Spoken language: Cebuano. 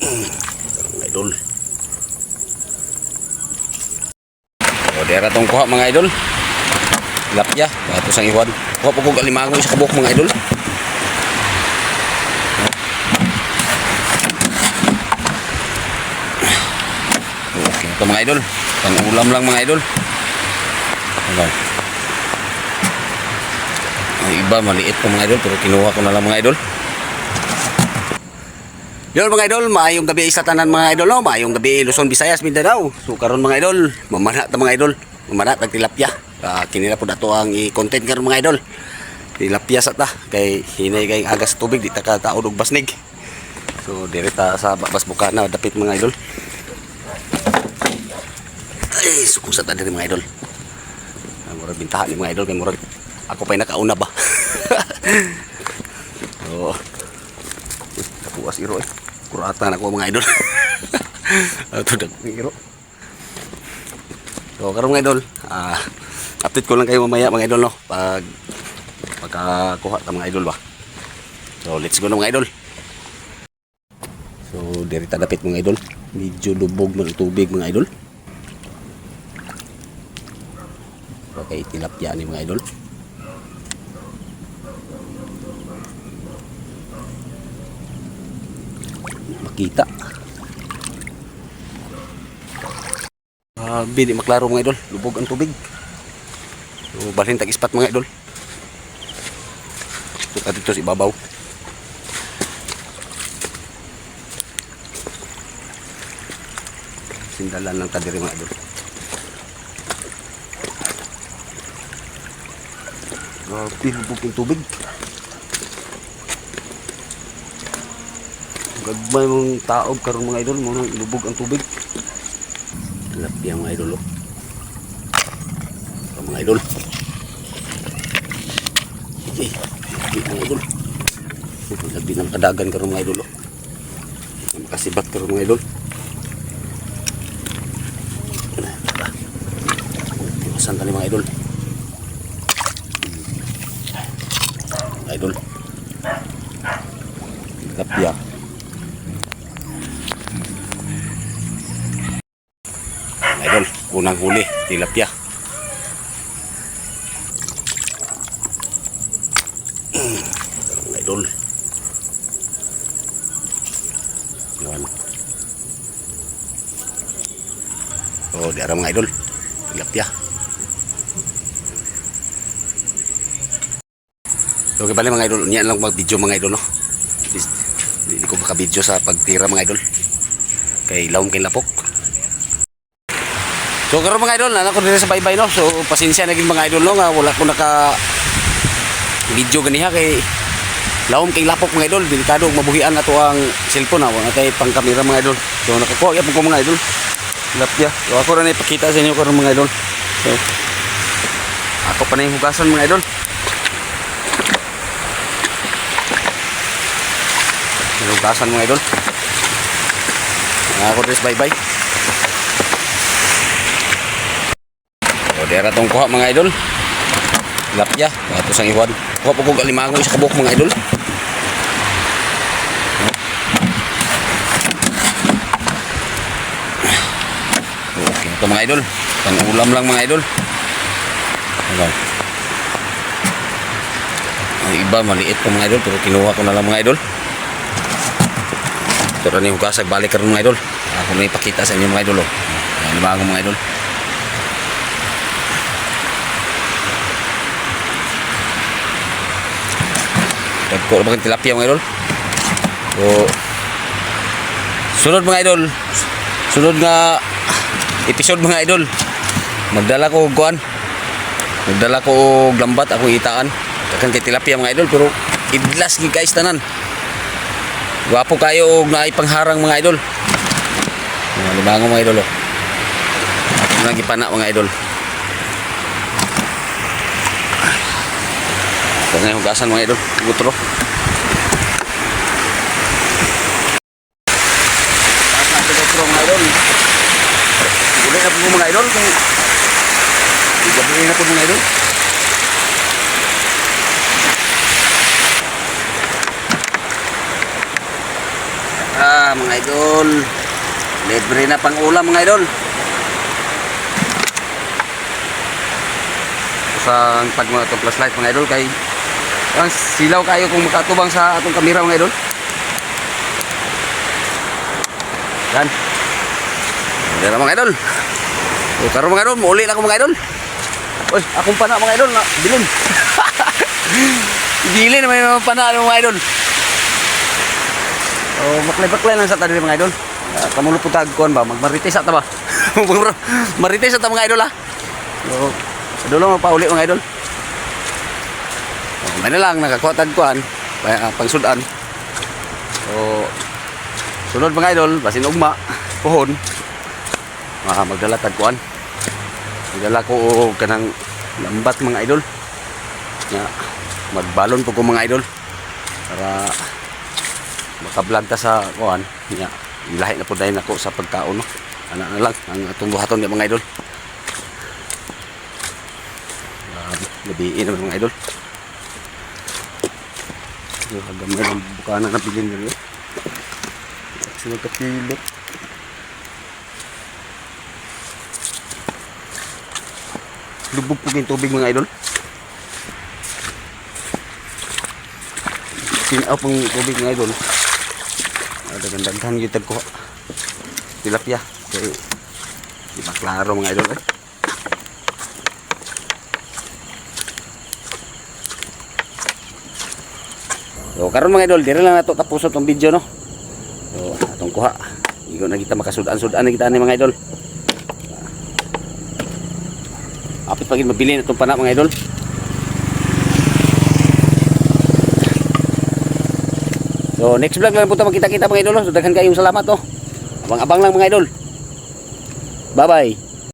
Mga idol. O, dera tong kuha, mga idol. Tilapia, ato sang iwan. Kuha po kog alimango isa ka buok, mga idol. Okay ito, mga idol. Pang ulam lang, mga idol. Ano? Ang iba maliit pa, mga idol, pero kinuha ko na lang, mga idol. Yun, mga idol, maayong gabi sa tanan, mga idol, no? Maayong gabi Luzon, Visayas, Mindanao. So karon, mga idol, mamana ta, mga idol. Mamana tag tilapia. Kini na pud ato ang i-content karon, mga idol. Tilapia sa ta kay hinay kay agas tubig, di ta ka taod og basnig. So dire ta sa Babas Bukana dapit, mga idol. Ay, sukusa ta diri, mga idol. Murag bintahan ni mga idol kay murag ako pa'y nakauna ba. Oo. Nakuha si iro eh. Kurata na ako, mga idol. Ato dag iro. So karon, mga idol, update ko lang kayo mamaya, mga idol, no. Pag pagkakuha ta, mga idol ba. So let's go na, mga idol. So diri ta dapit, mga idol. Medyo lubog man ang tubig, mga idol. Okay, tilapia ni, mga idol. Makita. Di maklaro, mga idol. Lubog ang tubig. So, balhin tag ispat, mga idol. Ito dito sa ibabaw. Sindalan lang ta diri, mga idol. Grabe, lubog yung tubig. Gagmay mong taob karon, mga idol, mo lubog ang tubig. Tilapia, mga idol, oh. Ito, mga idol. Okay, labi, mga idol. Oh, labi ng kadagan karon, mga idol, oh. Makasibat karon, mga idol. Tara. Tiwasan tani, mga idol. Mga idol. Tilapia. Mga idol, unang huli, tilapia. Mga idol. Yan. Oh, di ara, mga idol. Tilapia. So, okay, bale, mga idol, unya lang mag-video, mga idol, no. Di ko maka-video sa pagtira, mga idol. Kay lawom kay lapok. So karon, mga idol, nana ko diri sa baybay, no. So pasensya na gid, mga idol, no, nga wala ko naka video ganiha kay lawom kay lapok, mga idol, delikado og mabuhian ato ang cellphone ha, wala kay pang kamera, mga idol. So nakakuha gyapon ko, mga idol. Tilapia. So ako ra na ipakita sa inyo karon, mga idol. So ako pa na yung hugasan, mga idol. Hugasan, mga idol. Ako diri sa baybay. O, dera tong kuha, mga idol. Tilapia, ato sang iwan. Kuha po kog alimango isa ka buok, mga idol. Okay ito, mga idol. Pang ulam lang, mga idol. Ano? Ang iba maliit pa, mga idol, pero kinuha ko na lang, mga idol. Ito rin yung hugasag balik karon, mga idol. Ako na ipakita sa inyo, mga idol, oh. Alimango, mga idol. Dagko na ba tilapia, mga idol? So, sunod, mga idol. Sunod nga episode, mga idol. Magdala ko og kuan. Magdala ko og lambat ako itaan. Daghan kay tilapia, mga idol, pero idlas gid guys tanan. Gwapo kayo og naay pangharang, mga idol. Mga limango, mga idol, oh. Ako lang gipana, mga idol. Ito na yung hugasan, mga idol. Gutro. Taas na ito, gutro, mga idol. Uli na po, mga idol. Kung gabi na po, mga idol. Mga idol. Libre na pang ulam, mga idol. Usang pag mo atong flashlight, mga idol, kay ang silaw kayo kung makatubang sa atong kamera, mga idol. Yan. Dara, mga idol. O karon, mga idol, muuli na ako, mga idol. Uy, akong pana, mga idol na bilin. Bilin na may mga pana mga idol. Oh, maklay-baklay lang sa tadi, mga idol. Kamulo po tag kuan ba, magmarites ata ba? Marites ata, mga idol ah. So, sa dulo mapauli, mga idol. Oh, may na lang nakakuha tag kuan, pangsudan. So, sunod, mga idol, basin ugma, puhon. Mga magdala tag kuan. Magdala ko og kanang lambat, mga idol. Nga magbalon po ko, mga idol, para makablog ta sa kuan nga ilahi na po dahil ako sa pagkaon, no. Ana na lang ang atong buhaton di, mga idol. Grabe, gabiin naman, mga idol. Gamay lang bukana na bilin diri. Sila kapilot. Lubog po yung tubig, mga idol. Tinaw pong tubig, mga idol. Daghan-daghan gyud tag kuha. Tilapia. Kay di ba klaro, mga idol eh. So karon, mga idol, dire lang nato tapos atong video, no. So atong kuha. Igo na kita makasud-an-sudan na kita ani, mga idol. Apit pagin mabili na itong pana, mga idol. So next vlog lang po ito magkita-kita, mga idol. So daghan kayong salamat oh. Abang-abang lang, mga idol. Bye-bye.